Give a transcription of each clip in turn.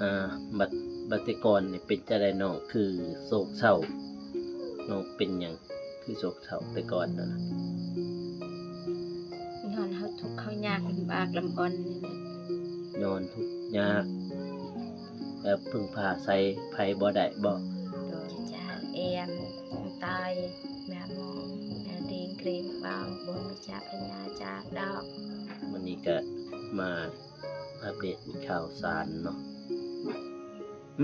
ອ່າ ບັດ ບັດແຕ່ກ່ອນນີ້ເປັນຈັ່ງໃດນ້ອງຄືໂສກເສົ້າ? ນ້ອງເປັນຫຍັງຄືໂສກເສົ້າແຕ່ກ່ອນນັ້ນນະ? ຍ້ອນເຮົາທຸກເຮົາຍາກລຳບາກລຳບ່ອນນີ້ແຫຼະ. ຍ້ອນທຸກຍາກ ແລ້ວເພິ່ງພາໃສ່ໃຜບໍ່ໄດ້ບໍ່? ໂດຍ ຈະຈາກແອມ ນ້ອງຕາຍ ແມ່ໝອງ ແມ່ດີງ ເກຣງເບົາ ບໍ່ມີຈາກພະຍາຈາກດອກ. ມື້ນີ້ກະມາອັບເດດຂ່າວສານເນາະ. ອື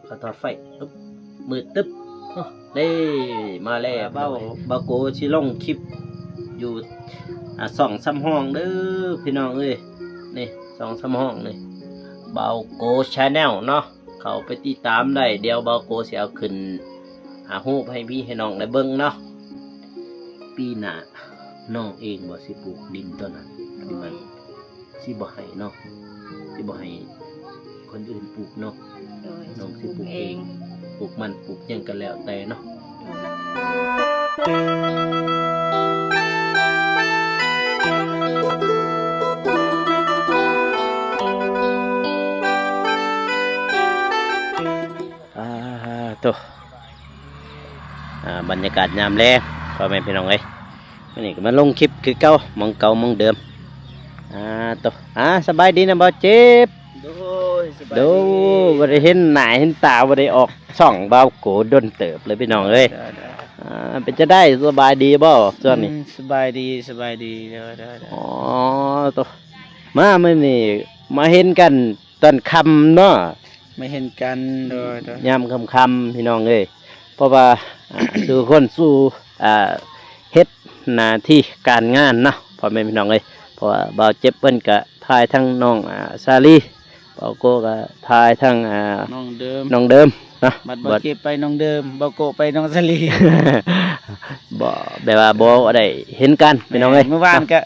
ຂໍຖອດໄຟ ອຶບ ມືດຕຶບ ໂອ້ ເດ້ ມາແລ້ວ ບ່າວ ບ່າວໂກຊິລົງຄລິບຢູ່ ອ່າ ຊ່ອງສຳຮອງເດີພີ່ນ້ອງເອີຍ. ນີ້ ຊ່ອງສຳຮອງນີ້ ບ່າວໂກ Channel ເນາະ. ເຂົ້າໄປຕິດຕາມໄດ້ ດຽວບ່າວໂກຊິເອົາຂຶ້ນ ອ່າ ຮູບໃຫ້ພີ່ໃຫ້ນ້ອງໄດ້ເບິ່ງເນາະ. ປີໜ້ານ້ອງເອງບໍ່ຊິປູກດິນຕົວນັ້ນ ໂດຍ ມັນຊິບໍ່ໃຫ້ເນາະ ຊິບໍ່ໃຫ້ຄົນອື່ນປູກເນາະ. ໂດຍ ນ້ອງຊິປູກເອງ ປູກມັນ ປູກຫຍັງກໍແລ້ວແຕ່ເນາະ. ອ່າ ໂຕ ອ່າ ບັນຍາກາດຍາມແລງ ພໍ່ແມ່ພີ່ນ້ອງເອີຍ. ມື້ນີ້ກໍມາລົງຄລິບຄືເກົ່າ ໝ່ອງເກົ່າໝ່ອງເດີມ. ອ່າ ໂຕ ອ່າ ສະບາຍດີນະບ່າວເຈັບ. ໂດຍ ສະບາຍດີ. ໂດ ບໍ່ໄດ້ເຫັນໜ້າເຫັນຕາ ບໍ່ໄດ້ອອກຊ່ອງບ່າວໂກດົນເຕີບເລີຍພີ່ນ້ອງເອີຍ. ໂດຍ ໂດຍ ອ່າ ເປັນຈັ່ງໃດ ສະບາຍດີບໍ່ຊ່ວງນີ້? ອືມ ສະບາຍດີ ສະບາຍດີ. ໂດຍ ໂດຍ ໂດຍ. ອໍ ໂຕ ມາມື້ນີ້ມາເຫັນກັນຕອນຄ່ຳເນາະ ມາເຫັນກັນ. ໂດຍ ໂດຍ ຍາມຄ່ຳໆ ພີ່ນ້ອງເອີຍ ເພາະວ່າ ອ່າ ສູ່ຄົນສູ່ ອ່າ ເຮັດໜ້າທີ່ການງານເນາະ ພໍ່ແມ່ພີ່ນ້ອງເອີຍ. ເພາະວ່າບ່າວເຈັບເພິ່ນກະຖ່າຍທັງນ້ອງ ອ່າ ສາລີ ບ່າວໂກກະຖ່າຍທັງ ອ່າ ນ້ອງເດີມ ນ້ອງເດີມເນາະ. ບັດບ່າວເຈັບໄປໜອງເດີມ ບ່າວໂກໄປໜອງສາລີ ບໍ່ ແບບວ່າບໍ່ໄດ້ເຫັນກັນພີ່ນ້ອງເອີຍ. ແມ່ນ ມື້ວານກະ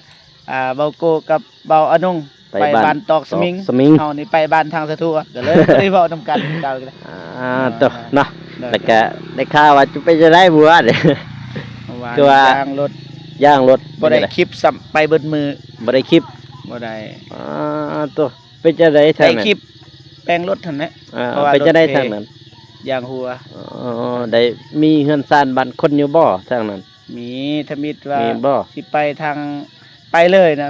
ອ່າ ບ່າວໂກກັບບ່າວອານົງ ໄປ ໄປບ້ານ ບ້ານຕອກສະໝິງ ຕອກສະໝິງ ເຮົານີ້ໄປບ້ານທາງສະທົວ ກໍເລີຍບໍ່ໄດ້ເວົ້ານຳກັນຄືເກົ່າອີກແລ້ວ. ອ່າ ໂຕ ເນາະ ໂດຍ ແລ້ວກະໄດ້ຂ່າວວ່າຈະໄປຈັ່ງໃດມື້ວານນີ້? ເມື່ອວານ ຄືວ່າ ຢ້າງລົດ ຢ້າງລົດ ບໍ່ໄດ້ຄລິບຊ້ຳ ໄປເບິດມື້ ບໍ່ໄດ້ຄລິບ ບໍ່ໄດ້. ອ່າ ໂຕ ເປັນຈັ່ງໃດທາງນັ້ນ? ໄດ້ຄລິບແປງລົດຫັ້ນແຫຼະ. ອ່າ ເປັນຈັ່ງໃດທາງນັ້ນ? ຢາງຫົວ. ອໍ ໄດ້ມີເຮືອນຊານບ້ານຄົນຢູ່ບໍ່ທາງນັ້ນ? ມີ ທຳອິດວ່າ ມີບໍ່? ຊິໄປທາງ ໄປເລີຍນະ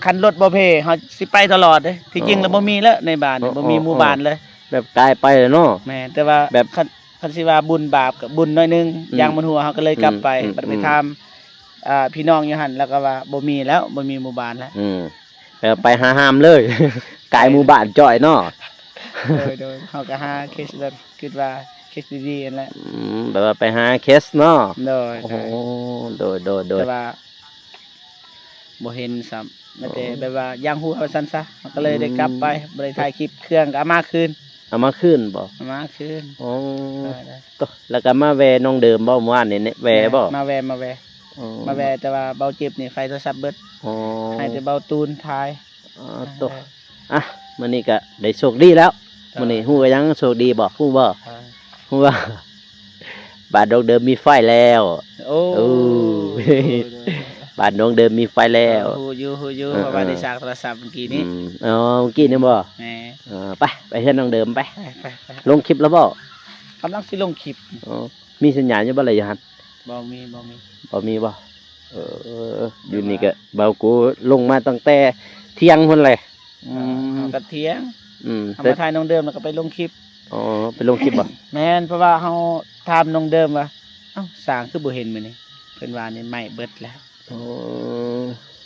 ຄັນລົດບໍ່ເພ ເຮົາຊິໄປຕະຫຼອດເດ້. ທີ່ຈິງແລ້ວ ອໍ ບໍ່ມີແລ້ວໃນບ້ານນີ້ ອໍ ບໍ່ມີ ອໍ ໝູ່ບ້ານເລີຍ ແບບກາຍໄປແລ້ວເນາະ. ແມ່ນ ແຕ່ວ່າ ແບບ ຄັນ ຄັນຊິວ່າບຸນບາບກໍບຸນໜ້ອຍໜຶ່ງ. ອືມ ຢ່າງມັນຫົວ ເຮົາກໍເລີຍກັບໄປ. ອືມ ອືມ ບັດໄປ ອືມ ຖາມ ອ່າ ພີ່ນ້ອງຢູ່ຫັ້ນ ແລ້ວກໍວ່າບໍ່ມີແລ້ວ ບໍ່ມີໝູ່ບ້ານແລ້ວ. ອືມ ແບບໄປຫາຫ້າມເລີຍ ກາຍໝູ່ບ້ານຈ້ອຍເນາະ. ໂດຍ ໂດຍ ເຮົາກໍຫາເຄສແບບ ຄິດວ່າເຄສດີໆຫັ້ນແຫຼະ. ອືມ ແບບວ່າໄປຫາເຄສເນາະ. ໂດຍ ໂອ້ ໂດຍ ໂດຍ ໂດຍ ແຕ່ວ່າບໍ່ເຫັນຊ້ຳ ມີແຕ່ ໂອ້ ແບບວ່າຢ່າງຫົວວ່າຊັ້ນຊະ ເຮົາກໍເລີຍໄດ້ກັບໄປ. ອືມ ບໍ່ໄດ້ຖ່າຍຄລິບ ເຄື່ອງກໍເອົາມາຄືນ. ເອົາມາຄືນບໍ່? ເອົາມາຄືນ. ໂອ້ ໂດຍ ໂຕ ແລ້ວກໍມາແວ່ນ້ອງເດີມບໍ່? ມື້ວານນີ້ແວ່ບໍ່? ມາແວ່ ມາແວ່ ອໍ ມາແວ່ ແຕ່ວ່າເບົາເຈັບນີ້ໄຟໂທລະສັບເບິດ. ອໍ ໃຫ້ແຕ່ເບົາຕູນຖ່າຍ. ອໍ ໂຕ ອ່ະ ມື້ນີ້ກໍໄດ້ໂຊກດີແລ້ວ. ໂດຍ ມື້ນີ້ຮູ້ຫຍັງໂຊກດີບໍ່? ຮູ້ບໍ່? ອ່າ ຮູ້ບໍ່? ບ້ານນ້ອງເດີມມີໄຟແລ້ວ. ໂອ້ ໂອ້ ໂດຍ ໂດຍ ໂດຍ ບ້ານນ້ອງເດີມມີໄຟແລ້ວ. ເອີ ຮູ້ຢູ່ ຮູ້ຢູ່ ເອີ ເພາະວ່າໄດ້ສາກໂທລະສັບມື້ກີ້ນີ້. ອືມ ອໍ ມື້ກີ້ນີ້ບໍ່? ແມ່ນ. ເອີ ໄປ ໄປເຮືອນນ້ອງເດີມໄປ. ໄປ ໄປ ໄປ ລົງຄລິບແລ້ວບໍ່? ກຳລັງຊິລົງຄລິບ. ອໍ ມີສັນຍານຢູ່ບໍ່ລະຢູ່ຫັ້ນ? ບໍ່ມີ ບໍ່ມີ. ບໍ່ມີບໍ່? ເອີ ຢູ່ນີ້ກໍບ່າວໂກລົງມາຕັ້ງແຕ່ທ່ຽງພຸ້ນແຫຼະ. ອືມ ເຮົາກໍທ່ຽງ. ອືມ ເຮົາມາຖ່າຍນ້ອງເດີມ ແລ້ວກໍໄປລົງຄລິບ. ອໍ ໄປລົງຄລິບບໍ່? ແມ່ນ ເພາະວ່າເຮົາຖາມນ້ອງເດີມວ່າ ເອົ້າ ຊ່າງຄືບໍ່ເຫັນມື້ນີ້? ເພິ່ນວ່ານີ້ໄໝ້ເບິດແລ້ວ. ໂອ້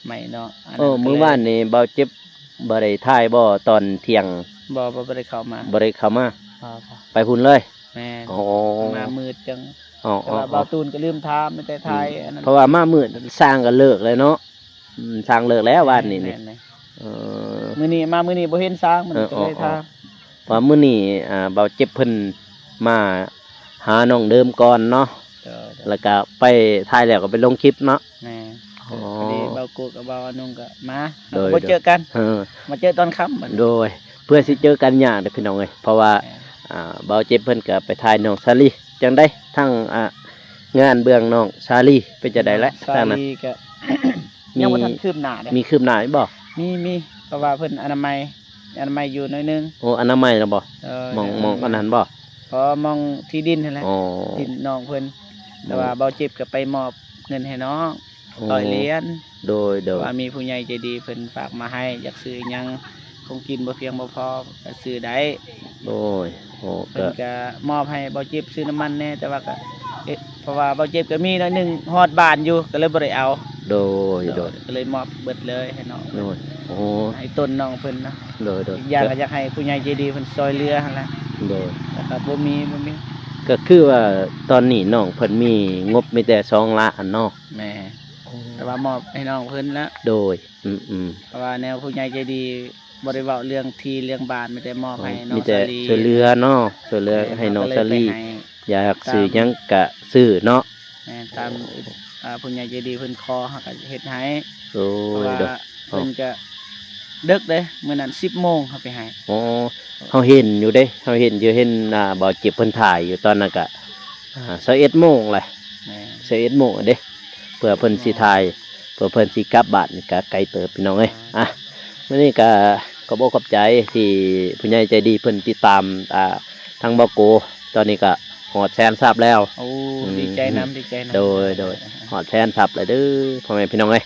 ໄໝ້ເນາະ. ເອີ ມື້ວານນີ້ເບົາເຈັບບໍ່ໄດ້ຖ່າຍບໍ່ຕອນທ່ຽງ? ບໍ່ ບໍ່ ບໍ່ໄດ້ເຂົ້າມາ. ບໍ່ໄດ້ເຂົ້າມາ? ບໍ່ ບໍ່ ໄປພຸ້ນເລີຍ? ແມ່ນ. ໂອ້ ມາມືດຈັ່ງ. ອໍ ແຕ່ວ່າ ອໍ ບ່າວຕູນກໍລືມຖາມ ມີແຕ່ຖ່າຍ ອືມ ອັນນັ້ນ ເພາະວ່າມາມືດຊ່າງກໍເລີກແລ້ວເນາະ. ອືມ ຊ່າງເລີກແລ້ວວານນີ້. ແມ່ນ ແມ່ນ ເອີ ມື້ນີ້ ມາມື້ນີ້ບໍ່ເຫັນຊ່າງ ມັນ ເອີ ກໍເລີຍ ອໍ ຖາມ. ເພາະວ່າມື້ນີ້ ອ່າ ເບົາເຈັບເພິ່ນມາຫານ້ອງເດີມກ່ອນເນາະ. ໂດຍ ໂດຍ ແລ້ວກໍໄປ ຖ່າຍແລ້ວກໍໄປລົງຄລິບເນາະ. ແມ່ນ. ອໍ ພໍດີເບົາໂກະກັບເບົາອານົງກໍມາ. ໂດຍ ກໍບໍ່ເຈີກັນ. ເອີ ມາເຈີຕອນຄ່ຳບັດນີ້. ໂດຍ ເພື່ອຊິເຈີກັນຍາກເດ້ພີ່ນ້ອງເອີຍ ເພາະວ່າ ແມ່ນ ອ່າ ເບົາເຈັບເພິ່ນກໍໄປຖ່າຍນ້ອງສາລີ. ຈັ່ງໃດທາງ ອ່າ ງານເບື້ອງນ້ອງສາລີເປັນຈັ່ງໃດແຫຼະ? ສາລີກໍ ທາງນັ້ນ ຍັງບໍ່ທັນຄືບໜ້າເດ້. ມີ ມີຄືບໜ້າຢູ່ບໍ່? ມີ ມີ ເພາະວ່າເພິ່ນອະນາໄມ ອະນາໄມຢູ່ໜ້ອຍໜຶ່ງ. ໂອ້ ອະນາໄມນະບໍ່? ເອີ ໝ່ອງ ອະນາໄມ ໝ່ອງອັນນັ້ນບໍ່? ບໍ່ ໝ່ອງທີ່ດິນຫັ້ນແຫຼະ ອໍ ດິນນ້ອງເພິ່ນ. ແຕ່ວ່າ ໂອ້ ບ່າວເຈັບກໍໄປມອບເງິນໃຫ້ນ້ອງ ໂອ້ ຮ້ອຍຫຼຽນ. ໂດຍ ໂດຍ ວ່າມີຜູ້ໃຫຍ່ໃຈດີເພິ່ນຝາກມາໃຫ້ ຢາກຊື້ຫຍັງ ຂອງກິນບໍ່ພຽງບໍ່ພໍກໍຊື້ໄດ້. ໂດຍ ໂອ້ ເພິ່ນກໍມອບໃຫ້ບ່າວເຈັບຊື້ນ້ຳມັນແດ່ ແຕ່ວ່າກໍ ເອະ ເພາະວ່າບ່າວເຈັບກໍມີໜ້ອຍໜຶ່ງ ຮອດບ້ານຢູ່ ກໍເລີຍບໍ່ໄດ້ເອົາ. ໂດຍ ໂດຍ ໂດຍ ກໍເລີຍມອບເບິດເລີຍໃຫ້ນ້ອງ. ໂດຍ ໂອ້ ໃຫ້ຕົນນ້ອງເພິ່ນນະ. ໂດຍ ໂດຍ ອີກຢ່າງກໍຢາກໃຫ້ຜູ້ໃຫຍ່ໃຈດີເພິ່ນຊ່ອຍເຫຼືອຫັ້ນແຫຼະ. ໂດຍ ແລ້ວກໍບໍ່ມີ ບໍ່ມີ ກໍຄືວ່າຕອນນີ້ນ້ອງເພິ່ນມີງົບມີແຕ່ສອງລ້ານເນາະ. ແມ່ນ ໂອ້ ແຕ່ວ່າມອບໃຫ້ນ້ອງເພິ່ນລະ. ໂດຍ ອືມໆ ເພາະວ່າແນວຜູ້ໃຫຍ່ໃຈດີບໍ່ໄດ້ເວົ້າເລື່ອງທີ່ເລື່ອງບ້ານ ມີແຕ່ມອບໃຫ້ນ້ອງສາລີ ມີແຕ່ຊ່ວຍເຫຼືອເນາະ ຊ່ວຍເຫຼືອໃຫ້ນ້ອງສາລີ. ແມ່ນ ຢາກຊື້ຫຍັງກະຊື້ເນາະ. ແມ່ນ ຕາມ ໂອ້ ອ່າ ຜູ້ໃຫຍ່ໃຈດີເພິ່ນຂໍ ເຮົາກໍເຮັດໃຫ້. ໂດຍ ເພາະວ່າ ໂດຍ ເພິ່ນກໍເດິກເດ້ ມື້ນັ້ນສິບໂມງເຮົາໄປໃຫ້. ອໍ ເຮົາເຫັນຢູ່ເດ້ ເຮົາເຫັນຢູ່ ເຫັນ ອ່າ ບ່າວເຈັບເພິ່ນຖ່າຍຢູ່ ຕອນນັ້ນກະ ອ່າ ຊາວເອັດໂມງແຫຼະ. ແມ່ນ ຊາວເອັດໂມງເດ້ ເພື່ອເພິ່ນຊິຖ່າຍ ເພື່ອເພິ່ນຊິກັບບ້ານ ກະໄກເຕີບພີ່ນ້ອງເອີຍ. ອ່າ ອ່ະ ມື້ນີ້ກະຂອບອົກຂອບໃຈທີ່ຜູ້ໃຫຍ່ໃຈດີເພິ່ນຕິດຕາມ ອ່າ ທາງບ່າວໂກ. ຕອນນີ້ກະຮອດແສນຊັບແລ້ວ. ໂອ້ ອືມ ດີໃຈນຳ ດີໃຈນຳ. ໂດຍ ໂດຍ ຮອດແສນຊັບແລ້ວເດີ ພໍ່ແມ່ພີ່ນ້ອງເອີຍ.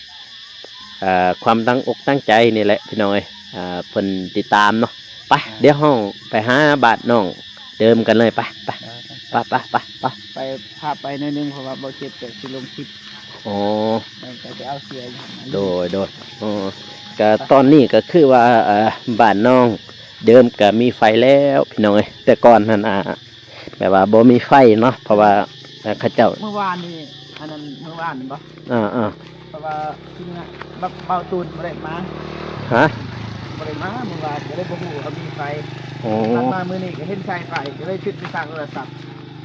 ອ່າ ຄວາມຕັ້ງອົກຕັ້ງໃຈນີ້ແຫຼະພີ່ນ້ອງເອີຍ ອ່າ ເພິ່ນຕິດຕາມເນາະ. ໄປ ອ່າ ດຽວເຮົາໄປຫາບ້ານນ້ອງເດີມກັນເລີຍ ໄປ ໄປ ໄປ ໄປ ໄປ ໄປ ພາໄປໜ້ອຍໜຶ່ງ ເພາະວ່າບ່າວເຈັບຈະຊິລົງຄລິບ. ອໍ ແລ້ວກໍຈະເອົາເສື້ອຢູ່. ໂດຍ ໂດຍ ອໍ ກະຕອນນີ້ກໍຄືວ່າ ອ່າ ບ້ານນ້ອງເດີມກໍມີໄຟແລ້ວພີ່ນ້ອງເອີຍ ແຕ່ກ່ອນຫັ້ນ ອ່າ ແບບວ່າບໍ່ມີໄຟເນາະ ເພາະວ່າ ເອີ ເຂົາເຈົ້າ ມື້ວານນີ້ ອັນນັ້ນ ມື້ວານນີ້ບໍ່? ເອີໆ ເພາະວ່າທີມງານ ເບົາຕູນບໍ່ໄດ້ມາ. ຮະ? ບໍ່ໄດ້ມາມື້ວານ ກໍເລີຍບໍ່ຮູ້ວ່າມີໄຟ. ໂອ້ ມາມື້ນີ້ກໍເຫັນສາຍໄຟ ກໍເລີຍຄິດໄປສາກໂທລະສັບ.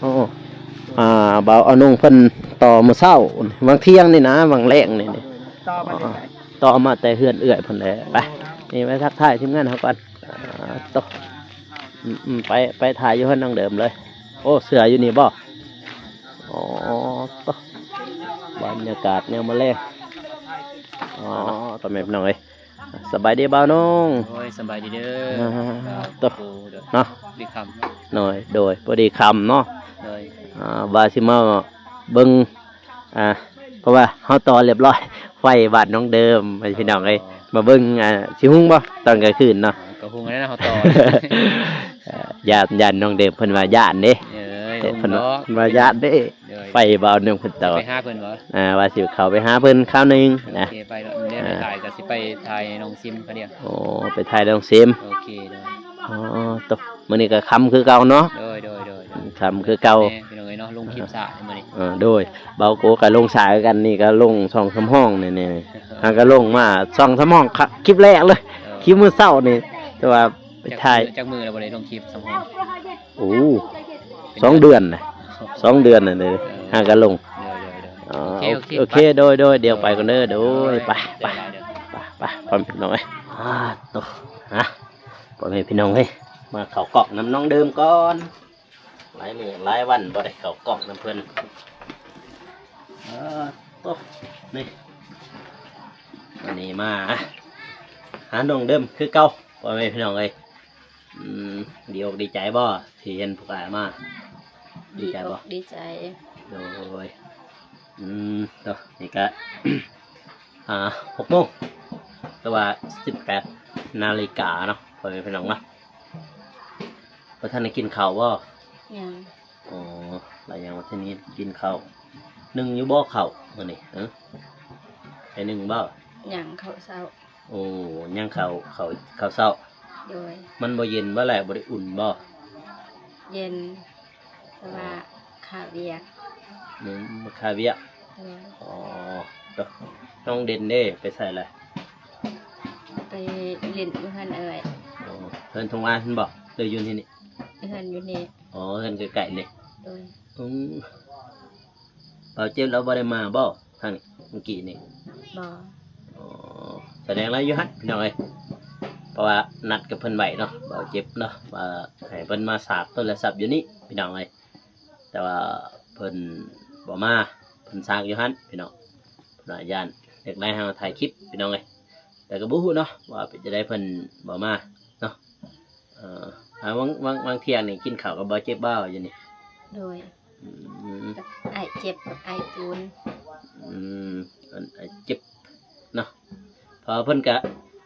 ໂອ້ ອ່າ ເບົາອານົງເພິ່ນຕໍ່ມື້ເຊົ້າ ຫວ່າງທ່ຽງນີ້ນະ ຫວ່າງແລງນີ້ ຕໍ່ມາແຕ່ໃສ? ຕໍ່ມາແຕ່ເຮືອນເອື້ອຍເພິ່ນແຫຼະ. ໄປ ນີ້ໄປທັກທາຍທີມງານເຮົາກ່ອນ. ອ່າ ໂຕ ອືມໆ ໄປ ໄປຖ່າຍຢູ່ເຮືອນນ້ອງເດີມເລີຍ. ໂອ້ ເສື້ອຢູ່ນີ້ບໍ່? ອໍ ໂຕ ບັນຍາກາດຍາມມື້ແລງ. ອໍ ພໍ່ແມ່ພີ່ນ້ອງເອີຍ ສະບາຍດີບ່າວນ້ອງ. ໂດຍ ສະບາຍດີເດີ. ອ່າ ໂຕ ໂດຍ ເນາະ ດີຄ່ຳ ໂດຍ ໂດຍ ພໍດີຄ່ຳເນາະ. ໂດຍ ອ່າ ວ່າຊິມາເບິ່ງ ອ່າ ເພາະວ່າເຮົາຕໍ່ລຽບຮ້ອຍ ໄຟບ້ານນ້ອງເດີມ ພີ່ນ້ອງເອີຍ. ມາເບິ່ງ ອ່າ ຊິຮຸ່ງບໍ່ຕອນກາງຄືນເນາະ? ກໍຮຸ່ງແລ້ວເນາະ ເຮົາຕໍ່. ຢ້ານ ຢ້ານນ້ອງເດີມເພິ່ນວ່າຢ້ານເດ້. ເອີຍ ເພິ່ນວ່າ ເພິ່ນວ່າຢ້ານເດ້. ໂດຍ ໄຟບ້ານນ້ອງເພິ່ນຕໍ່ ໄປຫາເພິ່ນບໍ່? ອ່າ ວ່າຊິເຂົ້າໄປຫາເພິ່ນຄາວໜຶ່ງນະ. ໂອເຄ ໄປເນາະ ໄປຖ່າຍກໍຊິໄປຖ່າຍນ້ອງຊິມເຂົາດຽວ. ໂອ້ ໄປຖ່າຍນ້ອງຊິມ. ໂອເຄ ໂດຍ. ອໍ ໂຕ ມື້ນີ້ກໍຄ່ຳຄືເກົ່າເນາະ? ໂດຍ ໂດຍ ໂດຍ ໂດຍ. ອືມ ຄ່ຳຄືເກົ່າ ພີ່ນ້ອງເອີຍເນາະ ລົງຄລິບຊ້າມື້ນີ້. ເອີ ໂດຍ ບ່າວໂກກໍລົງຊ້າຄືກັນ ນີ້ກໍລົງສອງສາມຫ້ອງນີ້ ນີ້ຫາກໍລົງມາສອງສາມຫ້ອງ ຄະ ຄລິບແລກເລີຍ. ເອີ ຄລິບມື້ເຊົ້ານີ້ ແຕ່ວ່າໄປຖ່າຍ ຈັກມື້ ຈັກມື້ແລ້ວບໍ່ໄດ້ລົງຄລິບສອງຫ້ອງ? ໂອ້ ສອງເດືອນນະ ສອງເດືອນນະ. ເອີ ຫາກໍລົງ. ໂດຍ ໂດຍ ໂດຍ. ອໍ ໂອເຄ ໂອເຄ ໂອເຄ ໂດຍ ໂດຍ ດຽວໄປກ່ອນເດີ. ໂດຍ ໂດຍ ໄປ ໄປ ໄປ ໄປ ພໍ່ແມ່ພີ່ນ້ອງເອີຍ. ອ່າ ໂຕ ອ່ະ ພໍ່ແມ່ພີ່ນ້ອງເອີຍ ມາເຂົ້າກ້ອງນຳນ້ອງເດີມກ່ອນ. ຫຼາຍມື້ຫຼາຍວັນບໍ່ໄດ້ເຂົ້າກ້ອງນຳເພິ່ນ. ເອີ ໂຕ ນີ້ ວັນນີ້ມາຫານ້ອງເດີມຄືເກົ່າ ພໍ່ແມ່ພີ່ນ້ອງເອີຍ. ອືມ ດີອົກດີໃຈບໍ່ທີ່ເຫັນພວກອ້າຍມາ? ດີໃຈບໍ່? ດີໃຈ. ໂດຍ. ອືມ ໂຕ ນີ້ກະ ອ່າ ຫົກໂມງ ແຕ່ວ່າສິບແປດນາລິກາເນາະ ພໍ່ແມ່ພີ່ນ້ອງເນາະ. ບໍ່ທັນໄດ້ກິນເຂົ້າບໍ່? ຍັງ. ອໍ ລະຍັງບໍ່ທັນໄດ້ກິນເຂົ້າ. ໜຶ້ງຢູ່ບໍ່ເຂົ້າມື້ນີ້? ເອີ ໄດ້ໜຶ້ງບໍ່? ຍັງ ເຂົ້າເຊົ້າ. ໂອ້ ຍັງເຂົ້າ ເຂົ້າ ເຂົ້າເຊົ້າ. ໂດຍ. ມັນບໍ່ເຢັນບໍ່ແຫຼະ ບໍ່ໄດ້ອຸ່ນບໍ່? ເຢັນ ແຕ່ວ່າຄາວຽກ. ອືມ ຄາວຽກ. ໂດຍ. ອໍ ໂຕ ນ້ອງເດັ່ນເດ້ ໄປໃສລະ? ໄປຫຼິ້ນຢູ່ເຮືອນເອື້ອຍ. ອໍ ເຮືອນທົ່ງອານບໍ່ ຫຼືຢູ່ທີ່ນີ້? ເຮືອນຢູ່ນີ້. ອໍ ເຮືອນໃກ້ໆນີ້. ໂດຍ. ອືມ ບ່າວເຈັບລາວບໍ່ໄດ້ມາບໍ່ທາງນີ້ມື້ກີ້ນີ້? ບໍ່. ອໍ ສະແດງລາວຢູ່ຫັ້ນພີ່ນ້ອງເອີຍ ເພາະວ່ານັດກັບເພິ່ນໄວ້ເນາະ ບ່າວເຈັບເນາະ ວ່າໃຫ້ເພິ່ນມາສາກໂທລະສັບຢູ່ນີ້ພີ່ນ້ອງເອີຍ. ແຕ່ວ່າເພິ່ນບໍ່ມາ ເພິ່ນສາກຢູ່ຫັ້ນພີ່ນ້ອງ. ເພິ່ນວ່າຢ້ານເດັກໃນເຮົາຖ່າຍຄລິບພີ່ນ້ອງເອີຍ. ແຕ່ກໍບໍ່ຮູ້ເນາະວ່າເປັນຈັ່ງໃດ ເພິ່ນບໍ່ມາເນາະ. ອ່າ ຫວ່າງ ຫວ່າງ ຫວ່າງທ່ຽງນີ້ກິນເຂົ້າກັບບ່າວເຈັບບໍ່ ຢູ່ນີ້? ໂດຍ ອືມ ກັບອ້າຍເຈັບກັບອ້າຍຕູນ ອືມ ເອີ້ນອ້າຍເຈັບເນາະ ເພາະວ່າເພິ່ນກະ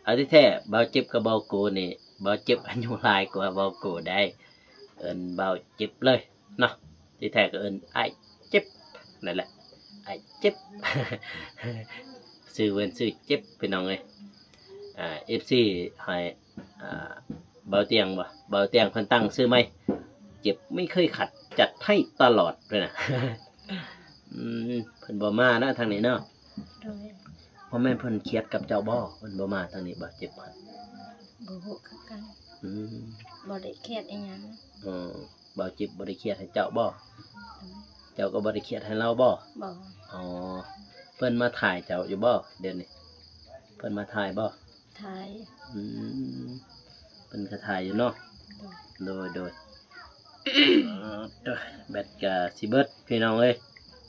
ເອົາທີ່ແທ້ ບ່າວເຈັບກັບບ່າວໂກນີ້ ບ່າວເຈັບອາຍຸຫຼາຍກວ່າບ່າວໂກໄດ໋ ເອີ້ນບ່າວເຈັບເລີຍ ເນາະ ທີ່ແທ້ກໍເອີ້ນອ້າຍເຈັບນັ້ນແຫຼະ ອ້າຍເຈັບ ຊື່ເພິ່ນຊື່ເຈັບ ພີ່ນ້ອງເອີຍ ອ່າ ເອັຟຊີ ໃຫ້ ອ່າ ບ່າວຕຽງບໍ່ ບ່າວຕຽງເພິ່ນຕັ້ງຊື່ໃໝ່ ເຈັບໄມ່ເຄີຍຂັດ ຈັດໃຫ້ຕະຫຼອດເພິ່ນນະ ອືມ ເພິ່ນບໍ່ມາເນາະທາງນີ້ເນາະ ໂດຍ ບໍ່ແມ່ນເພິ່ນຄຽດກັບເຈົ້າບໍ່ ເພິ່ນບໍ່ມາທາງນີ້ບໍ່ ເຈັບຫັ້ນ? ບໍ່ຮູ້ຄືກັນ ອືມ ບໍ່ໄດ້ຄຽດອີ່ຫຍັງ ເອີ ບ່າວເຈັບບໍ່ໄດ້ຄຽດໃຫ້ເຈົ້າບໍ່? ເຈົ້າກໍບໍ່ໄດ້ຄຽດໃຫ້ລາວບໍ່? ບໍ່ ອໍ ເພິ່ນມາຖ່າຍເຈົ້າຢູ່ບໍ່ດຽວນີ້? ເພິ່ນມາຖ່າຍບໍ່? ຖ່າຍ ອືມ ເພິ່ນກໍຖ່າຍຢູ່ເນາະ ໂດຍ ໂດຍ ໂດຍ ເອີ ແບັດກໍຊິເບິດ ພີ່ນ້ອງເອີຍ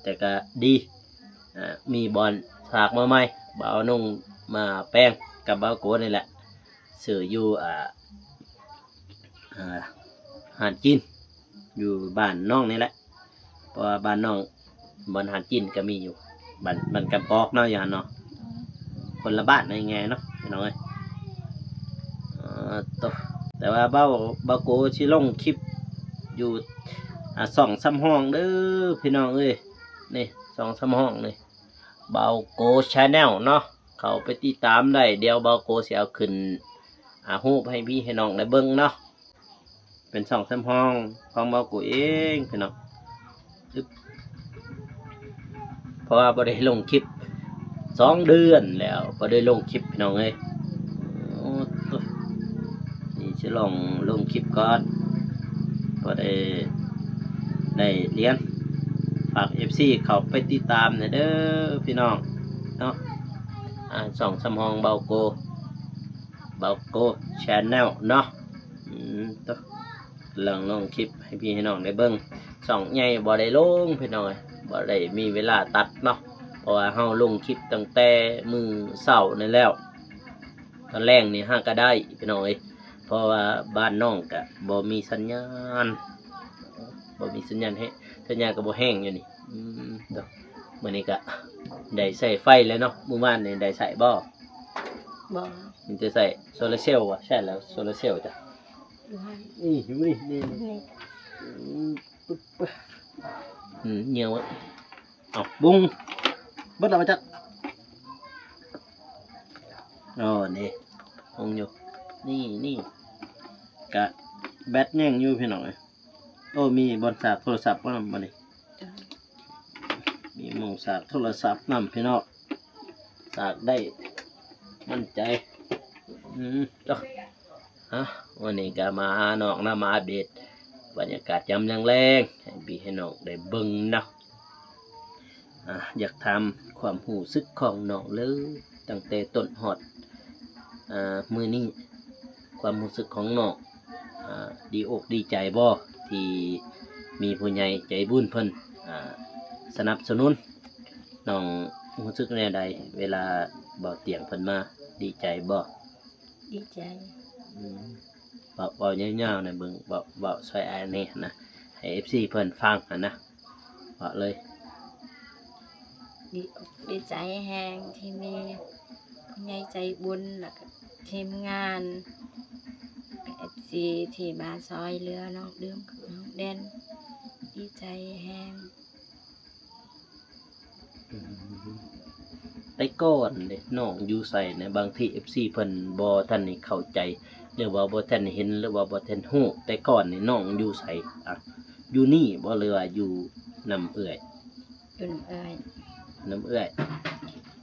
ແຕ່ກໍດີ ອ່າ ມີບ່ອນສາກມາໃໝ່ ບ່າວນຸ່ງມາແປງກັບບ່າວໂກນີ້ແຫຼະ ຊື້ຢູ່ ອ່າ ອ່າ ຮ້ານຈີນ ຢູ່ບ້ານນ້ອງນີ້ແຫຼະ ເພາະວ່າບ້ານນ້ອງ ບ່ອນຮ້ານຈີນກໍມີຢູ່ ບ້ານ ບ້ານກຳກອກເນາະ ຢູ່ຫັ້ນເນາະ ຄົນລະບ້ານ ເອົາງ່າຍໆເນາະ ພີ່ນ້ອງເອີຍ ເອີ ໂຕ ແຕ່ວ່າບ່າວ ບ່າວໂກຊິລົງຄລິບຢູ່ ອ່າ ຊ່ອງສຳຮອງເດີ ພີ່ນ້ອງເອີຍ ນີ້ ຊ່ອງສຳຮອງນີ້ ບ່າວໂກ Channel ເນາະ ເຂົ້າໄປຕິດຕາມໄດ້ ດຽວບ່າວໂກຊິເອົາຂຶ້ນ ອ່າ ຮູບໃຫ້ພີ່ໃຫ້ນ້ອງໄດ້ເບິ່ງເນາະ ເປັນຊ່ອງສຳຮອງຂອງບ່າວໂກເອງ ພີ່ນ້ອງ ອຶບ ເພາະວ່າບໍ່ໄດ້ລົງຄລິບສອງເດືອນແລ້ວ ບໍ່ໄດ້ລົງຄລິບ ພີ່ນ້ອງເອີຍ ໂອ້ ໂຕ ນີ້ຊິລອງລົງຄລິບກ່ອນ ພໍໄດ້ ໄດ້ລຽນ ຝາກເອັຟຊີເຂົ້າໄປຕິດຕາມແດ່ເດີ ພີ່ນ້ອງເນາະ ອ່າ ຊ່ອງສຳຮອງບ່າວໂກ ບ່າວໂກ Channel ເນາະ ອືມ ໂຕ ກຳລັງລົງຄລິບໃຫ້ພີ່ໃຫ້ນ້ອງໄດ້ເບິ່ງ ຊ່ອງໃຫຍ່ບໍ່ໄດ້ລົງ ພີ່ນ້ອງເອີຍ ບໍ່ໄດ້ມີເວລາຕັດເນາະ ເພາະວ່າເຮົາລົງຄລິບຕັ້ງແຕ່ມື້ເຊົ້ານີ້ແລ້ວ ຕອນແລງນີ້ຫາກະໄດ້ ພີ່ນ້ອງເອີຍ ເພາະວ່າບ້ານນ້ອງກະບໍ່ມີສັນຍານ ບໍ່ມີສັນຍານແຮງ ສັນຍານກະບໍ່ແຮງຢູ່ນີ້ ອືມ ໂຕ ມື້ນີ້ກະໄດ້ໃຊ້ໄຟແລ້ວເນາະ ມື້ວານນີ້ໄດ້ໃຊ້ບໍ່? ບໍ່ ມີແຕ່ໃຊ້ໂຊລາເຊວ ໃຊ້ແລ້ວໂຊລາເຊວຈ້ະ ຢູ່ຫັ້ນ ນີ້ ຢູ່ນີ້ ນີ້ ນີ້ ນີ້ ອືມ ປຶບ ປຶບ ອືມ ເຫຍື້ອງ ເອົາ ບຸ້ງ ເບິດແລ້ວວ່າຈັກ ໂອ້ ນີ້ ຄົງຢູ່ ນີ້ ນີ້ ກະແບັດຍັງຢູ່ ພີ່ນ້ອງເອີຍ ໂອ້ ມີບ່ອນສາກໂທລະສັບນຳ ບາດນີ້ ມີໝ່ອງສາກໂທລະສັບນຳ ພີ່ນ້ອງ ສາກໄດ້ໝັ້ນໃຈ ອືມ ເນາະ ອ່ະ ມື້ນີ້ກະມາຫານ້ອງນຳ ມາອັບເດດບັນຍາກາດຍາມແລງໆ ໃຫ້ພີ່ໃຫ້ນ້ອງໄດ້ເບິ່ງເນາະ ອ່າ ຢາກຖາມຄວາມຮູ້ສຶກຂອງນ້ອງເລີຍ ຕັ້ງແຕ່ຕົ້ນຮອດ ອ່າ ມື້ນີ້ ຄວາມຮູ້ສຶກຂອງນ້ອງ ອ່າ ດີອົກດີໃຈບໍ່ ທີ່ມີຜູ້ໃຫຍ່ໃຈບຸນເພິ່ນ ອ່າ ສະໜັບສະໜູນ ນ້ອງຮູ້ສຶກແນວໃດ ເວລາບ່າວຕຽງເພິ່ນມາ ດີໃຈບໍ່? ດີໃຈ ອືມ ເວົ້າ ເວົ້າຍາວໆ ໃນເບິ່ງ ເວົ້າ ເວົ້າຊ່ອຍອ້າຍແດ່ນະ ໃຫ້ເອັຟຊີເພິ່ນຟັງຫັ້ນນະ ເວົ້າເລີຍ ດີອົກດີໃຈແຮງທີ່ມີຜູ້ໃຫຍ່ໃຈບຸນ ແລ້ວກະທີມງານ ແລະກະເອັຟຊີທີ່ມາຊ່ອຍເຫຼືອນ້ອງດື່ມກັບນ້ອງແດນ ດີໃຈແຮງ. ອືມ ແຕ່ກ່ອນເດ ນ້ອງຢູ່ໃສນະ? ບາງທີເອັຟຊີເພິ່ນບໍ່ທັນໄດ້ເຂົ້າໃຈ ຫຼືວ່າບໍ່ທັນເຫັນ ຫຼືວ່າບໍ່ທັນຮູ້ ແຕ່ກ່ອນນີ້ນ້ອງຢູ່ໃສ? ອ່ະ ຢູ່ນີ້ບໍ່ ຫຼືວ່າຢູ່ນຳເອື້ອຍ? ຢູ່ນຳເອື້ອຍ ນຳເອື້ອຍ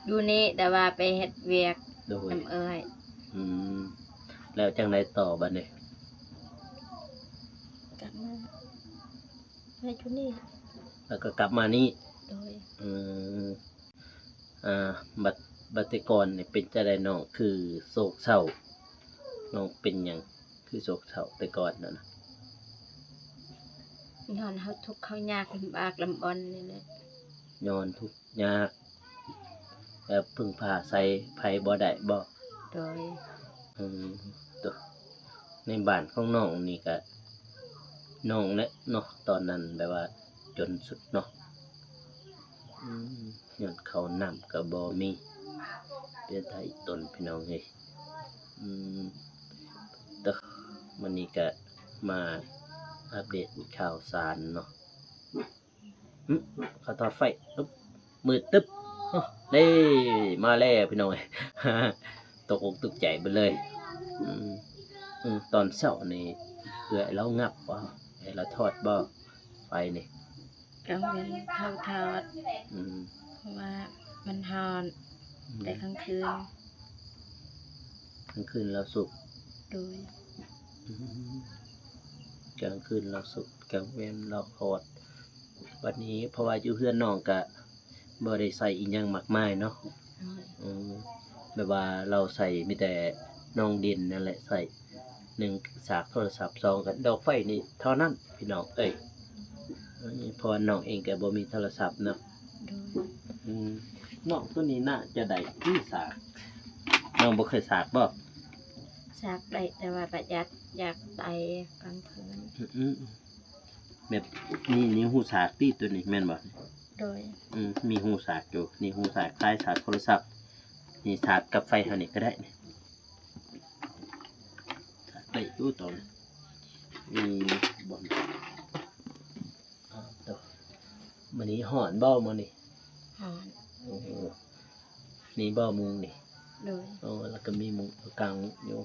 ຢູ່ນີ້ ແຕ່ວ່າໄປເຮັດວຽກ ໂດຍ ນຳເອື້ອຍ. ອືມ ແລ້ວຈັ່ງໃດຕໍ່ບາດນີ້? ກັບມາ ມາຢູ່ນີ້ ແລ້ວກໍກັບມານີ້ ໂດຍ ອືມ ອ່າ ບັດ ບັດແຕ່ກ່ອນນີ້ເປັນຈັ່ງໃດ ນ້ອງຄືໂສກເສົ້າ? ນ້ອງເປັນຫຍັງຄືໂສກເສົ້າແຕ່ກ່ອນນັ້ນນະ? ຍ້ອນເຮົາທຸກເຮົາຍາກ ລຳບາກລຳບ່ອນນີ້ແຫຼະ ຍ້ອນທຸກຍາກ ແລ້ວເພິ່ງພາໃສ່ໃຜບໍ່ໄດ້ບໍ່? ໂດຍ ອືມ ໂຕ ໃນບ້ານຂອງນ້ອງນີ້ກະ ນ້ອງແຫຼະເນາະ ຕອນນັ້ນແບບວ່າຈົນສຸດເນາະ ອືມ ຍ້ອນເຂົ້ານ້ຳກະບໍ່ມີ ເປັນຕາອີ່ຕົນພີ່ນ້ອງເອີຍ ອືມ ເອີ ມື້ນີ້ກະມາອັບເດດຂ່າວສານເນາະ. ອືມ ຂໍຖອດໄຟ ອຶບ ມືດຕຶບ ໂອ້ ເດ້ ມາແລ້ວພີ່ນ້ອງເອີຍ ຕົກອົກຕົກໃຈເບິດເລີຍ ອືມ ອືມ ຕອນເຊົ້ານີ້ເອື້ອຍລາວງັບບໍ່ ເອື້ອຍລາວຖອດບໍ່ ໄຟນີ້? ກາງເວັນເຂົາຖອດ ອືມ ເພາະວ່າມັນຮ້ອນ ອືມ ແຕ່ກາງຄືນ ກາງຄືນລາວສຸກ ໂດຍ ອືມ ກາງຄືນລາວສຸກ ກາງເວັນລາວຖອດ. ບັດນີ້ເພາະວ່າຢູ່ເຮືອນນ້ອງກະບໍ່ໄດ້ໃສ່ອີ່ຫຍັງມາກມາຍເນາະ ໂດຍ ອືມ ແບບວ່າລາວໃສ່ມີແຕ່ນ້ອງເດັ່ນນັ້ນແຫຼະ ໃສ່ໜຶ່ງສາກໂທລະສັບ ສອງກະດອກໄຟນີ້ເທົ່ານັ້ນພີ່ນ້ອງເອີຍ ເພາະວ່ານ້ອງເອງກະບໍ່ມີໂທລະສັບເນາະ ໂດຍ ອືມ ນ້ອງໂຕນີ້ໜ້າຈະໄດ້ທີ່ສາກ ນ້ອງບໍ່ເຄີຍສາກບໍ່? ສາກໄດ້ ແຕ່ວ່າປະຢັດ ຢາກໄປກາງຄືນ ອືມ ແບບນີ້ ນີ້ຮູສາກຕິ ໂຕນີ້ແມ່ນບໍ່? ໂດຍ ອືມ ມີຮູສາກຢູ່ ນີ້ຮູສາກ ຄ້າຍສາກໂທລະສັບ ນີ້ສາກກັບໄຟເຮົານີ້ກະໄດ້ ນີ້ສາກໄດ້ຢູ່ຕອນນີ້ ມີບ່ອນ ອ້າວ ໂຕ ມື້ນີ້ຮ້ອນບໍ່ມື້ນີ້? ຮ້ອນ ໂອ້ ນີ້ບໍ່ມຸງນີ້? ໂດຍ ໂອ້ ແລ້ວກະມີມຸງກາງຢູ່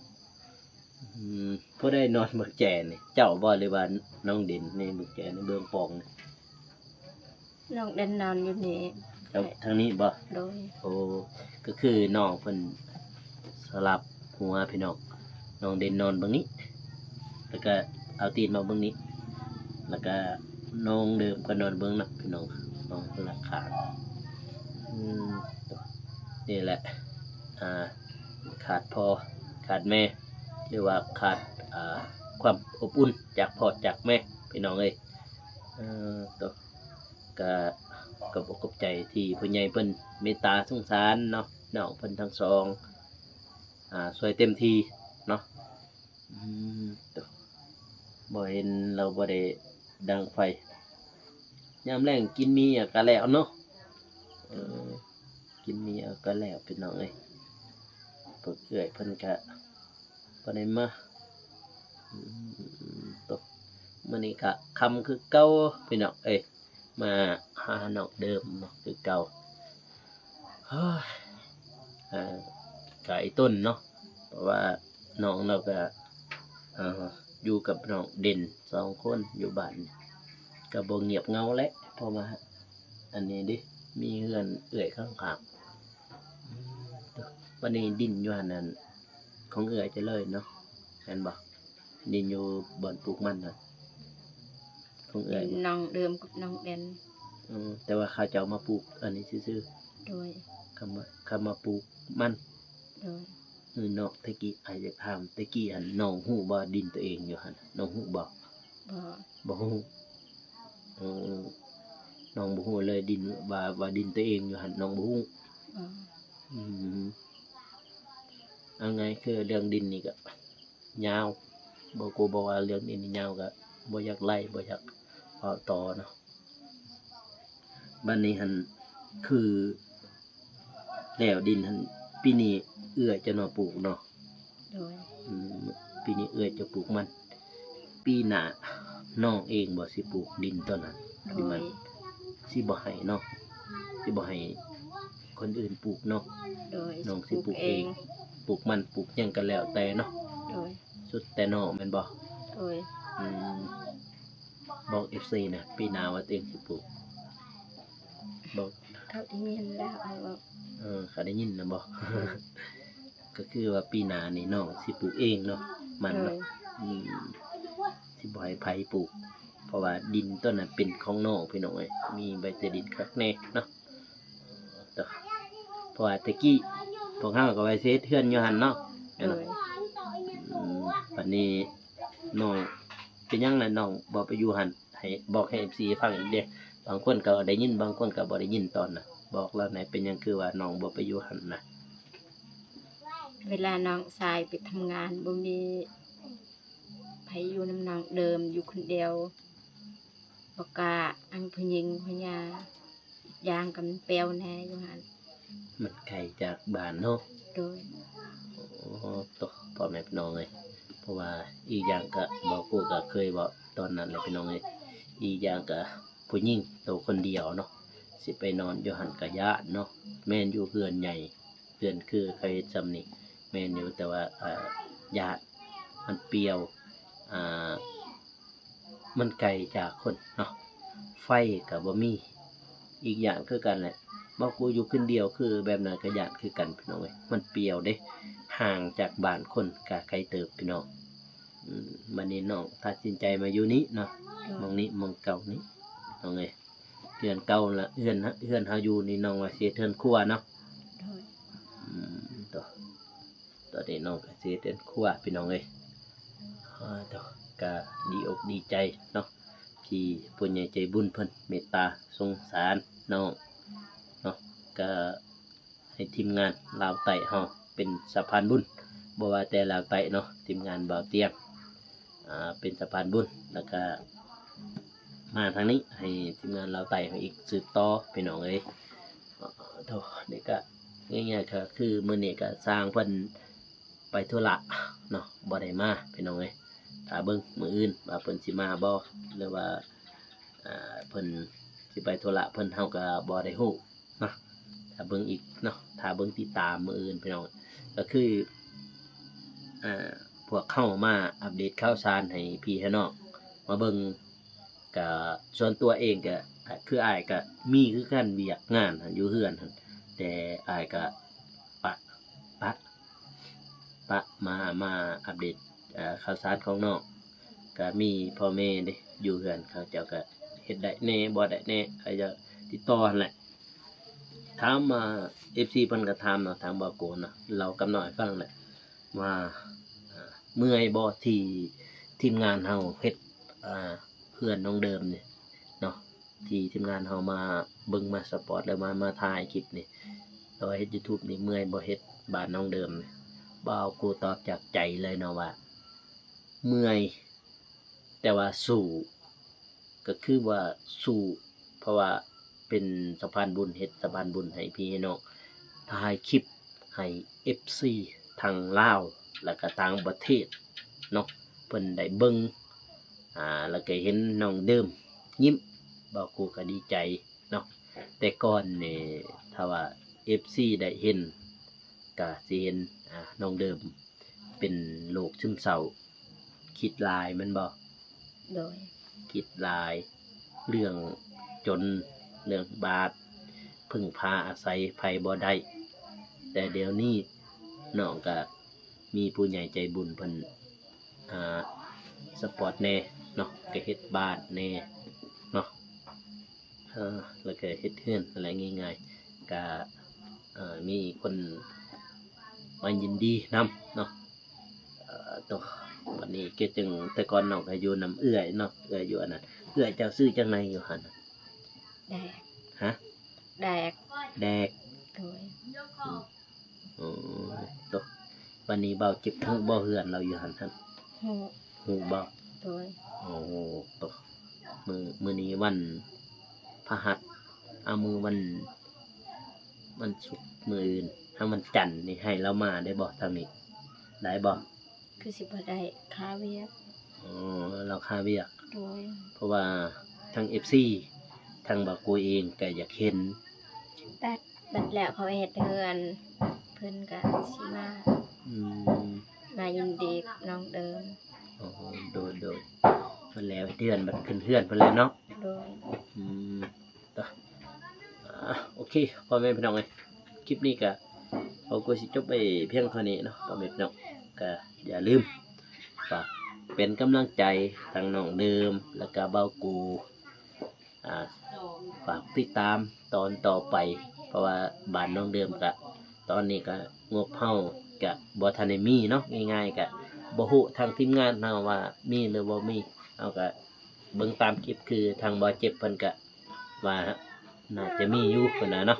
ອືມ ຜູ້ໃດນອນເບິ່ງແຈນີ້ ເຈົ້າບໍ່ ຫຼືວ່ານ້ອງເດັ່ນນີ້ ເບິ່ງແຈນີ້ ເບິ່ງປ່ອງນີ້? ນ້ອງເດັ່ນນອນຢູ່ນີ້ ແລ້ວທາງນີ້ບໍ່? ໂດຍ ໂອ້ ກະຄືນ້ອງເພິ່ນສະຫຼັບຫົວພີ່ນ້ອງ ນ້ອງເດັ່ນນອນເບິ່ງນີ້ ແລ້ວກະເອົາຕີນມາເບິ່ງນີ້ ແລ້ວກະນ້ອງເດີມກະນອນເບິ່ງນັ້ນພີ່ນ້ອງ ນອນຄົນລະຂ້າງ ອືມ ນີ້ແຫຼະ ອ່າ ຂາດພໍ່ຂາດແມ່ ຫຼືວ່າຂາດ ອ່າ ຄວາມອົບອຸ່ນຈາກພໍ່ຈາກແມ່ພີ່ນ້ອງເອີຍ ເອີ ໂຕ ກະຂອບອົກຂອບໃຈທີ່ຜູ້ໃຫຍ່ເພິ່ນເມດຕາສົງສານເນາະ ນ້ອງເພິ່ນທັງສອງ ອາ ຊ່ວຍເຕັມທີ່ເນາະ ອືມ ໂຕ ບໍ່ເຫັນລາວບໍ່ໄດ້ດັງໄຟ ຍາມແລງກິນໝີ່ກະແລ້ວເນາະ ເອີ ກິນໝີ່ກະແລ້ວພີ່ນ້ອງເອີຍ ພວກເອື້ອຍເພິ່ນກະບໍ່ໄດ້ມາ ອືມ ໂຕ ມື້ນີ້ກະຄ່ຳຄືເກົ່າພີ່ນ້ອງເອີຍ ມາຫານ້ອງເດີມເນາະ ຄືເກົ່າ ເຮີ້ຍ ກະອີ່ຕົນເນາະ ເພາະວ່ານ້ອງລາວກະ ເອີ ຢູ່ກັບນ້ອງເດັ່ນສອງຄົນຢູ່ບ້ານ ກະບໍ່ງຽບເຫງົາແຫຼະ ເພາະວ່າອັນນີ້ເດ ມີເຮືອນເອື້ອຍຂ້າງໆ ອືມ ໂຕ ບັດນີ້ດິນຢູ່ຫັ້ນນັ້ນ ຂອງເອື້ອຍເຈົ້າເລີຍເນາະ ແມ່ນບໍ່? ດິນຢູ່ບ່ອນປູກມັນນະ ຂອງເອື້ອຍບໍ່? ດິນນ້ອງເດີມກັບນ້ອງເດັ່ນ ອືມ ແຕ່ວ່າເຂົາເຈົ້າມາປູກອັນນີ້ຊື່ໆ ໂດຍ ເຂົາມາ ເຂົາມາປູກມັນ ໂດຍ ເອີ ນ້ອງ ແຕ່ກີ້ອ້າຍຢາກຖາມ ແຕ່ກີ້ຫັ້ນນ້ອງຮູ້ບໍ່ ດິນໂຕເອງຢູ່ຫັ້ນ ນ້ອງຮູ້ບໍ່? ບໍ່ ບໍ່ຮູ້ ເອີ ນ້ອງບໍ່ຮູ້ເລີຍ ດິນ ວ່າ ວ່າດິນໂຕເອງຢູ່ຫັ້ນ ນ້ອງບໍ່ຮູ້ ບໍ່ ອືມ ເອົາງ່າຍຄືເລື່ອງດິນນີ້ກະ ຍາວ ບໍ່ ກູບໍ່ວ່າເລື່ອງນີ້ຍາວກະບໍ່ຢາກໄລ່ ບໍ່ຢາກເວົ້າຕໍ່ເນາະ ບັດນີ້ຫັ້ນ ຄືແລ້ວດິນຫັ້ນ ປີນີ້ເອື້ອຍເຈົ້າເນາະປູກເນາະ ໂດຍ ອືມ ປີນີ້ເອື້ອຍເຈົ້າປູກມັນ ປີໜ້ານ້ອງເອງບໍ່ຊິປູກດິນໂຕນັ້ນ ໂດຍ ທີ່ມັນ ຊິບໍ່ໃຫ້ເນາະ ຊິບໍ່ໃຫ້ຄົນອື່ນປູກເນາະ ໂດຍ ນ້ອງຊິປູກເອງ ຊິປູກເອງ ປູກມັນ ປູກຫຍັງກະແລ້ວແຕ່ເນາະ ໂດຍ ສຸດແຕ່ນ້ອງແມ່ນບໍ່? ໂດຍ ອືມ ບອກເອັຟຊີນະ ປີໜ້າວ່າໂຕເອງຊິປູກ ບອກ ເຂົາໄດ້ຍິນແລ້ວອ້າຍເວົ້າ ເອີ ເຂົາໄດ້ຍິນນະບໍ່? ໂດຍ ກະຄືວ່າປີໜ້ານີ້ນ້ອງຊິປູກເອງເນາະ ມັນເນາະ ໂດຍ ອືມ ຊິບໍ່ໃຫ້ໃຜປູກ ເພາະວ່າດິນໂຕນັ້ນເປັນຂອງນ້ອງພີ່ນ້ອງເອີຍ ມີໃບຕາດິນຄັກແນ່ເນາະ ເພາະວ່າແຕ່ກີ້ພວກເຮົາກະວ່າຊິເຮັດເຮືອນຢູ່ຫັ້ນເນາະ ໂດຍ ອືມ ບັດນີ້ນ້ອງ ເປັນຫຍັງລະນ້ອງບໍ່ໄປຢູ່ຫັ້ນ ໃຫ້ ບອກໃຫ້ເອັຟຊີຟັງອີກເດ້ ບາງຄົນກະໄດ້ຍິນ ບາງຄົນກະບໍ່ໄດ້ຍິນຕອນນະ ບອກລາວແນ່ ເປັນຫຍັງຄືວ່ານ້ອງບໍ່ໄປຢູ່ຫັ້ນນະ? ເວລານ້ອງຊາຍໄປທຳງານ ບໍ່ມີ ໃຫ້ຢູ່ນຳນ້ອງເດີມ ຢູ່ຄົນດຽວ ບໍ່ກ້າ ອັນຜູ້ຍິງຜູ້ຍາ ອີກຢ່າງກໍມັນປ່ຽວແດ່ຢູ່ຫັ້ນ. ມັນໄກຈາກບ້ານເນາະ. ໂດຍ. ໂອ້ ໂຕ ພໍ່ແມ່ພີ່ນ້ອງເອີຍ ເພາະວ່າອີກຢ່າງກະ ເວົ້າ ກູກະເຄີຍເວົ້າຕອນນັ້ນແຫຼະພີ່ນ້ອງເອີຍ ອີກຢ່າງກະຜູ້ຍິງໂຕຄົນດຽວເນາະ ຊິໄປນອນຢູ່ຫັ້ນກະຢ້ານເນາະ. ແມ່ນຢູ່ເຮືອນໃຫຍ່ ເຮືອນຄືເຂົາເຮັດຊ່ຳນີ້ ແມ່ນຢູ່ ແຕ່ວ່າ ເອີ ຢ້ານ ມັນປ່ຽວ ອ່າ ມັນໄກຈາກຄົນເນາະ ໄຟກໍບໍ່ມີ ອີກຢ້ານຄືກັນແຫຼະ ເວົ້າ ກູຢູ່ຄືນດຽວ ຄືແບບນັ້ນກໍຢ້ານຄືກັນພີ່ນ້ອງເອີຍ ມັນປ່ຽວເດ້ ຫ່າງຈາກບ້ານຄົນກໍໄກເຕີບພີ່ນ້ອງ. ອືມ ບັດນີ້ນ້ອງຕັດສິນໃຈມາຢູ່ນີ້ເນາະ ໂດຍ ໝ່ອງນີ້ ໝ່ອງເກົ່ານີ້ ນ້ອງເອີຍ ເຮືອນເກົ່າລະ ເຮືອນ ເຮືອນເຮົາຢູ່ນີ້ ນ້ອງວ່າຊິເຮັດເຮືອນຄົວເນາະ. ໂດຍ. ອືມ ໂຕ ຕອນນີ້ນ້ອງກໍຊິເຮັດເຮືອນຄົວພີ່ນ້ອງເອີຍ. ອາ ໂຕ ກໍດີອົກດີໃຈເນາະ ທີ່ຜູ້ໃຫຍ່ໃຈບຸນເພິ່ນເມດຕາສົງສານນ້ອງເນາະ ກໍໃຫ້ທີມງານລາວໃຕ້ເຮົາເປັນສະພານບຸນ ບໍ່ວ່າແຕ່ລາວໃຕ້ເນາະ ທີມງານບ່າວຕຽງ ອ່າ ເປັນສະພານບຸນ ແລ້ວກະມາທາງນີ້ ໃຫ້ທີມງານລາວໃຕ້ເຮົາອີກສືບຕໍ່ພີ່ນ້ອງເອີຍ. ໂຕ ນີ້ກະງ່າຍໆ ກະຄືມື້ນີ້ກະຊ່າງເພິ່ນໄປທຸລະເນາະ ບໍ່ໄດ້ມາພີ່ນ້ອງເອີຍ. ຖ້າເບິ່ງມື້ອື່ນວ່າເພິ່ນຊິມາບໍ່ ຫຼືວ່າ ອ່າ ເພິ່ນຊິໄປທຸລະເພິ່ນ ເຮົາກະບໍ່ໄດ້ຮູ້ ເນາະ ຖ້າເບິ່ງອີກເນາະ ຖ້າເບິ່ງຕິດຕາມມື້ອື່ນພີ່ນ້ອງ ກໍຄື ອ່າ ພວກເຮົາມາອັບເດດຂ່າວສານໃຫ້ພີ່ໃຫ້ນ້ອງມາເບິ່ງ. ກະສ່ວນຕົວເອງກະ ຄືອ້າຍກະມີຄືກັນ ວຽກງານຫັ້ນຢູ່ເຮືອນຫັ້ນ ແຕ່ອ້າຍກະປະ ປະ ປະມາ ມາອັບເດດ ເອີ ຂ່າວສານຂອງນ້ອງ ກະມີພໍ່ແມ່ເດ້ຢູ່ເຮືອນ ເຂົາເຈົ້າກະເຮັດໄດ້ແດ່ບໍ່ໄດ້ແດ່ ເຂົາເຈົ້າຕິດຕໍ່ຫັ້ນແຫຼະ. ຖາມວ່າ ເອັຟຊີ ເພິ່ນກະຖາມເນາະ ທາງບ່າວໂກນເນາະ ເລົ່າກັບນ້ອງໃຫ້ຟັງແຫຼະວ່າ ເມື່ອຍບໍ່ທີ່ທີມງານເຮົາເຮັດ ເຮືອນນ້ອງເດີມນີ້ເນາະ ທີ່ທີມງານເຮົາມາເບິ່ງມາສະປອດ ແລ້ວມາ ມາຖ່າຍຄລິບນີ້ ແລ້ວເຮັດຢູທູບນີ້ ເມື່ອຍບໍ່ເຮັດບ້ານນ້ອງເດີມນີ້? ບ່າວໂກຕອບຈາກໃຈເລີຍເນາະວ່າ ເມື່ອຍ ແຕ່ວ່າສູ້ ກໍຄືວ່າສູ້ ເພາະວ່າເປັນສະພານບຸນ ເຮັດສະພານບຸນໃຫ້ພີ່ໃຫ້ນ້ອງ ຖ່າຍຄລິບໃຫ້ ເອັຟຊີ ທັງລາວ ແລ້ວກະຕ່າງປະເທດເນາະ ເພິ່ນໄດ້ເບິ່ງ ອ່າ ແລ້ວກະເຫັນນ້ອງເດີມຍິ້ມ ບ່າວໂກກໍດີໃຈເນາະ. ແຕ່ກ່ອນນີ້ ຖ້າວ່າ ເອັຟຊີ ໄດ້ເຫັນ ກະຊິເຫັນ ອ່າ ນ້ອງເດີມ ເປັນໂລກຊຶມເສົ້າ ຄິດຫຼາຍແມ່ນບໍ່? ໂດຍ. ຄິດຫຼາຍ ເລື່ອງຈົນ ເລື່ອງຍາກ ເພິ່ງພາອາໄສໃຜບໍ່ໄດ້ ແຕ່ດຽວນີ້ນ້ອງກະມີຜູ້ໃຫຍ່ໃຈບຸນເພິ່ນ ອ່າ ສະປອດແດ່ເນາະ ກະເຮັດບ້ານແດ່ເນາະ ເອີ ແລ້ວກະເຮັດເຮືອນຫັ້ນແຫຼະ ງ່າຍໆ ກະ ເອີ ມີຄົນມາຍິນດີນຳເນາະ. ເອີ ໂຕ ບັດນີ້ເກີດຈັ່ງ ແຕ່ກ່ອນນ້ອງກະຢູ່ນຳເອື້ອຍເນາະ ເອື້ອຍຢູ່ອັນນັ້ນ ເອື້ອຍເຈົ້າຊື່ຈັ່ງໃດຢູ່ຫັ້ນ? ແດກ. ຮະ? ແດກ. ແດກ. ໂດຍ. ອືມ ໂຕ ບັດນີ້ບ່າວເຈັບຮູ້ບໍ່ເຮືອນລາວຢູ່ຫັ້ນຫັ້ນ? ຮູ້. ຮູ້ບໍ່? ໂດຍ. ໂອ້ ໂຕ ມື້ ມື້ນີ້ວັນພະຫັດ ເອົາ ມື້ວັນ ວັນສຸກ ມື້ອື່ນ ຖ້າວັນຈັນນີ້ໃຫ້ລາວມາໄດ້ບໍ່ ທາງນີ້ ໄດ້ບໍ່? ຄືຊິບໍ່ໄດ້ ຄາວຽກ. ອໍ ລາວຄາວຽກ. ໂດຍ. ເພາະວ່າທາງ ເອັຟຊີ ທາງບ່າວໂກເອງກະຢາກເຫັນ ແຕ່ບັດແລ້ວເຂົາເຮັດເຮືອນ ເພິ່ນກະຊິມາ ອືມ ມາຍິນດີກັບນ້ອງເດີມ. ອໍ ໂດຍ ໂດຍ ບັດແລ້ວເຮັດເຮືອນ ບັດຂຶ້ນເຮືອນພຸ້ນແຫຼະເນາະ. ໂດຍ. ອືມ ຕະ ອ່າ ໂອເຄ ພໍ່ແມ່ພີ່ນ້ອງເອີຍ ຄລິບນີ້ກະ ເຮົາກໍຊິຈົບໄວ້ພຽງເທົ່ານີ້ເນາະ ພໍ່ແມ່ພີ່ນ້ອງ ກະຢ່າລືມຝາກເປັນກຳລັງໃຈທັງນ້ອງເດີມ ແລ້ວກະບ່າວໂກ ອ່າ ຝາກຕິດຕາມຕອນຕໍ່ໄປ ເພາະວ່າບ້ານນ້ອງເດີມກະ ຕອນນີ້ກະງົບເຮົາກະບໍ່ທັນໄດ້ມີເນາະ ງ່າຍໆ ກະບໍ່ຮູ້ທາງທີມງານເຮົາວ່າມີຫຼືບໍ່ມີ ເຮົາກະເບິ່ງຕາມຄລິບ ຄືທາງບ່າວເຈັບເພິ່ນກະ ວ່າໜ້າຈະມີຢູ່ພຸ້ນນະເນາະ.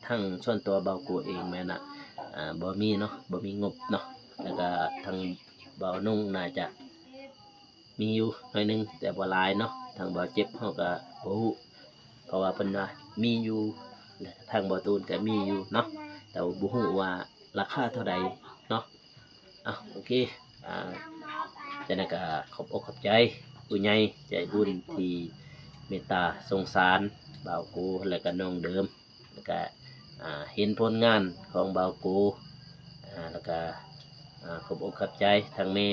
ທາງສ່ວນຕົວບ່າວໂກເອງແມ່ນນະ ອ່າ ບໍ່ມີເນາະ ບໍ່ມີງົບເນາະ ແລ້ວກະທາງບ່າວນຸ່ງໜ້າຈະ ມີຢູ່ໜ້ອຍໜຶ່ງ ແຕ່ບໍ່ຫຼາຍເນາະ. ທາງບ່າວເຈັບເຮົາກໍບໍ່ຮູ້ ເພາະວ່າເພິ່ນວ່າມີຢູ່ ແລະ ທາງບ່າວຕູນກໍມີຢູ່ເນາະ ແຕ່ວ່າບໍ່ຮູ້ວ່າລາຄາເທົ່າໃດເນາະ. ເອົາ ໂອເຄ ອ່າ ຈັ່ງໃດກໍຂອບອົກຂອບໃຈຜູ້ໃຫຍ່ໃຈບຸນທີ່ເມດຕາສົງສານບ່າວໂກ ແລະ ກໍນ້ອງເດີມ ແລ້ວກະ ອ່າ ເຫັນຜົນງານຂອງບ່າວໂກ ອ່າ ແລ້ວກະ ອ່າ ຂອບອົກຂອບໃຈທັງແມ່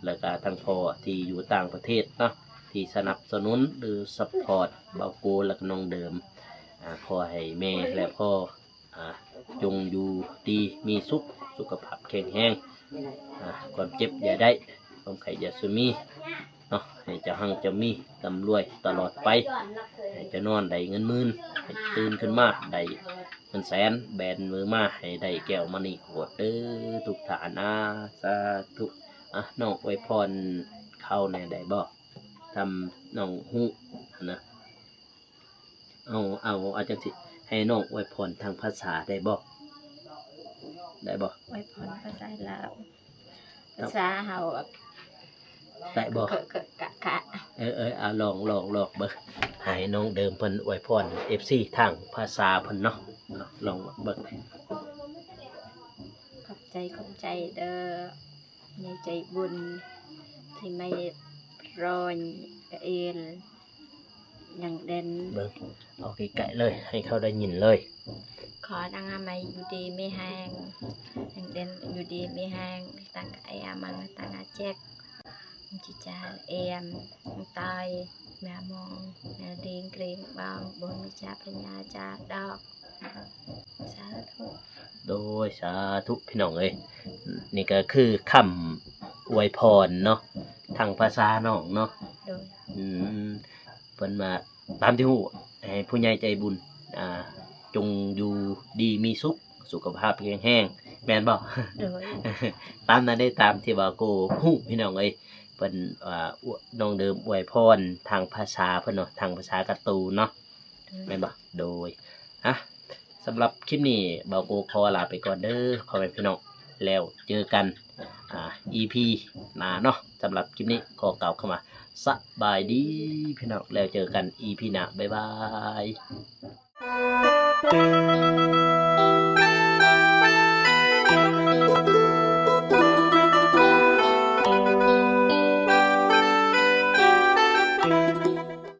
ແລ້ວກະທັງພໍ່ທີ່ຢູ່ຕ່າງປະເທດເນາະ ທີ່ສະໜັບສະໜູນ ຫຼື ຊັບພອດບ່າວໂກ ແລ້ວກະນ້ອງເດີມ. ອ່າ ຂໍໃຫ້ແມ່ ແລະ ພໍ່ ອ່າ ຈົ່ງຢູ່ດີມີສຸກ ສຸຂະພາບແຂງແຮງ ອ່າ ຄວາມເຈັບຢ່າໄດ້ ຄວາມໄຂ້ຢ່າສູ່ມີເນາະ ໃຫ້ເຈົ້າຮັ່ງເຈົ້າມີ ລ່ຳລວຍຕະຫຼອດໄປ ໃຫ້ເຈົ້ານອນໄດ້ເງິນໝື່ນ ໃຫ້ຕື່ນຂຶ້ນມາໄດ້ເງິນແສນ ແບນມືມາໃຫ້ໄດ້ແກ້ວມະນີໂຄດເດີທຸກທ່ານ. ອາ ສາທຸ. ອາ ນ້ອງອວຍພອນເຂົາແດ່ໄດ້ບໍ່? ທຳນ້ອງຮູ້ຫັ້ນນະ. ເອົາ ເອົາ ເອົາຈັ່ງຊີ້ ໃຫ້ນ້ອງອວຍພອນທາງພາສາໄດ້ບໍ່? ໄດ້ບໍ່? ອວຍພອນພາສາລາວ ພາສາເຮົາ ໄດ້ບໍ່? ເຄ ເຄ ກະ ກະ ເອີ ເອີ ເອົາ ລອງ ລອງ ລອງເບິ່ງ ໃຫ້ນ້ອງເດີມເພິ່ນອວຍພອນເອັຟຊີທາງພາສາເພິ່ນເນາະ. ເອົາ ລອງເບິ່ງ. ຂອບໃຈ ຂອບໃຈເດີ ໃຫຍ່ໃຈບຸນທີ່ມາເຮັດຮ້ອຍກະເອນ ຍັງເດັ່ນ ເບິ່ງ ເອົາໃກ້ໆເລີຍ ໃຫ້ເຂົາໄດ້ຍິນເລີຍ. ຂໍນາງອາໄມຢູ່ດີມີແຮງ ຍັງເດັ່ນຢູ່ດີມີແຮງ ຕັ້ງກະອາມັງ ຕັ້ງອາແຈກ ຈິຈາເອມ ຕອຍ ແມມອງ ແມດິງ ກຣີງບອງ ບຸນມີຈາ ພະຍາຈາດອກ. ສາທຸ. ໂດຍ ສາທຸ ພີ່ນ້ອງເອີຍ. ນີ້ກໍຄືຄຳອວຍພອນເນາະ ທາງພາສານ້ອງເນາະ. ໂດຍ. ອືມ ເພິ່ນວ່າຕາມທີ່ຮູ້ ໃຫ້ຜູ້ໃຫຍ່ໃຈບຸນ ອ່າ ຈົ່ງຢູ່ດີມີສຸກ ສຸຂະພາບແຂງແຮງ ແມ່ນບໍ່? ໂດຍ. ຕາມນັ້ນເດ້ ຕາມທີ່ວ່າໂກຮູ້ ພີ່ນ້ອງເອີຍ. ເພິ່ນ ອ່າ ນ້ອງເດີມອວຍພອນທາງພາສາເພິ່ນເນາະ ທາງພາສາກາຕູນເນາະ. ແມ່ນບໍ່? ໂດຍ. ອ່ະ ສຳລັບຄລິບນີ້ ບ່າວໂກຂໍລາໄປກ່ອນເດີ ພໍ່ແມ່ພີ່ນ້ອງ ແລ້ວເຈີກັນ ອ່າ ອີພີໜ້າເນາະ. ສຳລັບຄລິບນີ້ຂໍກ່າວຄຳວ່າ ສະບາຍດີ ພີ່ນ້ອງ ແລ້ວເຈີກັນອີພີໜ້າ ບາຍບາຍ.